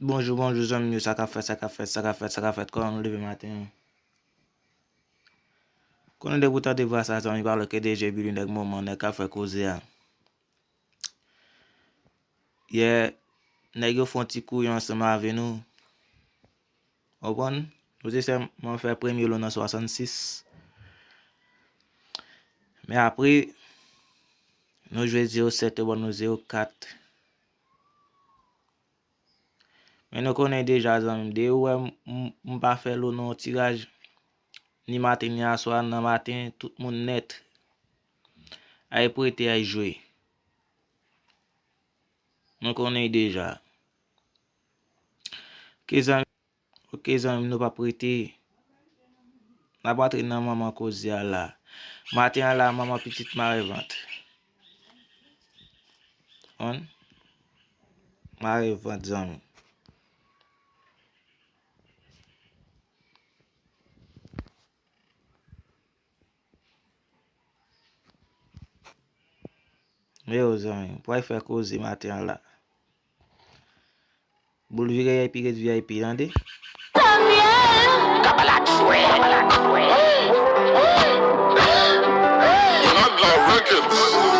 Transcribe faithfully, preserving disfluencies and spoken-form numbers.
Bonjou, bonjou, zanmi m yo, sa k ap fèt, sa k ap fèt, sa k ap fèt, sa k ap fèt, kòman nou leve maten an? Konnen depi w tande vwa sa, zanmi, pale ke D J Billy, nèg moman, nèg k ap fè koze a. Yè, nèg yo fè yon ti kouyon ansanm avè nou. Konprann? Nou te sèlman fè premye lo nan swasannsis. Men apre, nou jwe zewo sèt, yo ban nou zewo kat. Men nou konnen deja, zanmi m, depi w wè m, m, m pa fè lo nan yon tiraj, ni maten ni aswè, nan maten, tout moun nèt. Ay prete, ay jwe. Nou konnen deja. Ke zanmi Oke, zanmi m, nou p ap rete. N ap antre nan manman koze a la. Maten an la, manman pitit mare vant. Konn? Mare vant, zanmi. Yo, zanmi, pral fè koze maten an la. Boul vire V I P ret V I P, tande. Samuel! Kabalak jwe! Mad Law Records.